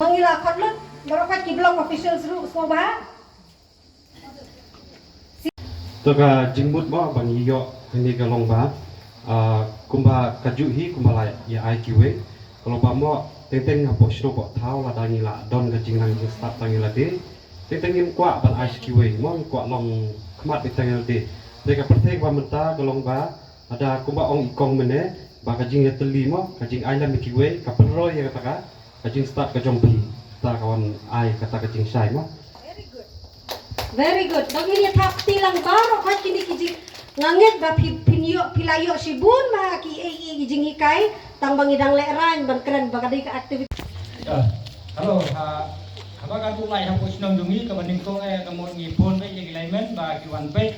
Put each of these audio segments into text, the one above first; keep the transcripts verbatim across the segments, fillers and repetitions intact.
Ngi la khot lut baroh ki block officials ruh sngewbha. To ka jingmut mo ba ngi ïoh hangne ka long ba, ah, kumba ka juh hi kumba la ïa ai kiwei. Ka long ba mo teng teng hapoh shnong hapoh thaw lada ngi la don ka jingnang jingstad tang ïa lade, teng teng ngim kwah ban ai sha kiwei mo, ngi kwah long khmat beit tang ïa lade. Te ka pyrthei ba mynta ka long ba lada kumba ong i kong mynne ba ka jingïatylli mo, ka jingai lem ïa kiwei ka pynroi ïa kata ka ka jingstad ka jong phi, kata ka wan ai kata ka jingshai mo. Very good. Dang ïa thap ti lang baroh khat kine ki jing. Nga ngeit ba phi phin ïoh, phi la ïoh shibun ma ki ei ei ki jinghikai tang ba ngi dang lehrain ban kren ba ka dei ka activity. Ya. Hello, ha, haba ka tu lai ha pos nong jong ngi kaba nyngkong eh ka mut ngi phone beit ïa ki lineman ba ki wan beit.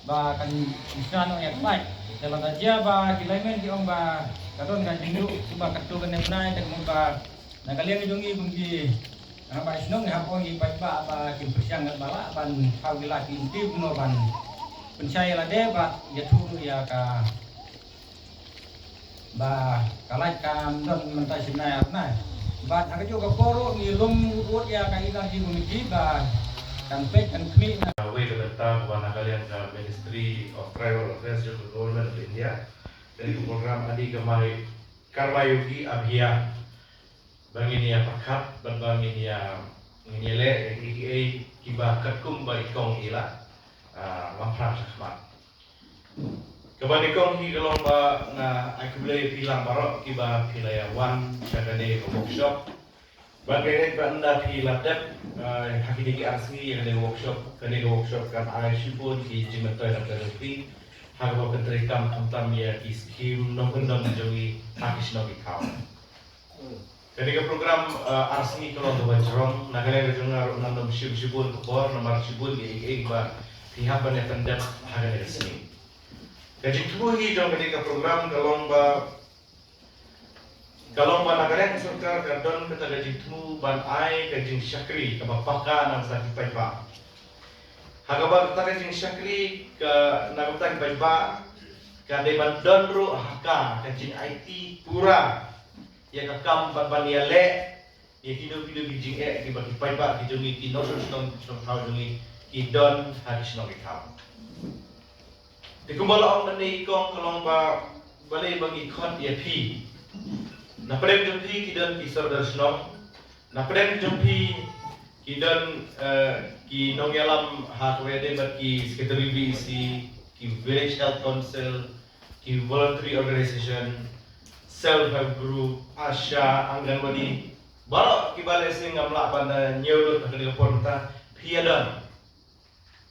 Ba kan isra noh ïa ka bike. Te lada jia ba ki lineman ki ong ba ka don ka jingduh kumba katto katne bnai te ka mut ba na ka liang jong ngi kum ki rangbah shnong ngi hap ong ïa ki paidbah ba kin pyrshang ngat ba lah ban thaw ki la ki inti kumno ban pynshai ïa lade ba ïathuh ruh ïa ka ba ka lait kam don mynta shi bnai ar bnai. Bad ha kajuh ka por ruh ngi lum wut ïa ka energy committee ba kan peit kan khmih na. Kawei ka bynta kaba na ka liang ka Ministry of Tribal Affairs jong ka Government of India. Kane ka program Adi Kamai Karma Yogi Abhiyan. Ba ngin ïa pyrkhat bad ba ngin ïa, ngin ïa leh ïa kiei kiei kiba katkum ba i kong i la, ah, lam phra shakhmat. Kaba nyngkong hi ka long ba nga ai khublei ïa phi lang baroh kiba phi la ïa wan sha kane ka workshop. Ba nga ngeit ba ynda phi la dep, eh, ha kine ki ar sngi ïa kane ka workshop, kane ka workshop kan ai shibun ki jingmyntoi na ka bynta phi ha kaba pyntrei kam khamtam ïa ki skhim nongkyndong jong ngi ha ki shnong ki thaw. Kane ka program, eh, ar sngi ka long kaba jrong, na ka liang ka jong nga ruh ngam nym shim shibun ka por namar shibun kiei kiei ba phi hap ban ïa pyndep ha kane ka sngi. Ka jingthmu hi jong kane ka program ka long ba, ka long ba na ka liang ka sorkar ka don kata ka jingthmu ban ai ka jingshakri kaba paka na ka bynta ki paidbah. Ha kaba kata ka jingshakri ka na ka bynta ki paidbah ka dei ban don ruh ha ka ka jingaiti pura ïa ka kam ban ban ïaleh ïa kino kino ki jingeh kiba ki paidbah ki jong ngi, ki nongshong shnong shnong thaw jong ngi ki don ha ki shnong ki thaw. Te kumba la ong mynne i kong ka long ba balei ba ngi khot ïa phi. Na pdeng jong phi ki don ki sordar shnong. Na pdeng jong phi ki don, eh, ki nongïalam ha kaba ïadei bad ki secretary V E C, ki village health council, ki voluntary organization, self help group, ASHA, Anganwadi. Baroh kiba lehse ngam lah ban, eh, ñiew lut ha kane ka por mynta phi ïa don.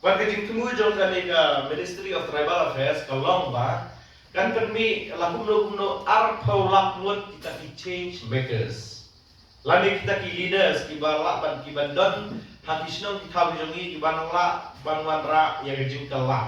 Wat ka jingthmu jong kane ka Ministry of Tribal Affairs ka long ba kan pynmih la kumno kumno arphew lak ngut kita ki change makers. Lane kita ki leaders kiba lah ban, kiban don ha ki shnong ki thaw ki jong ngi kiban lah ban wanrah ïa ka jingkylla.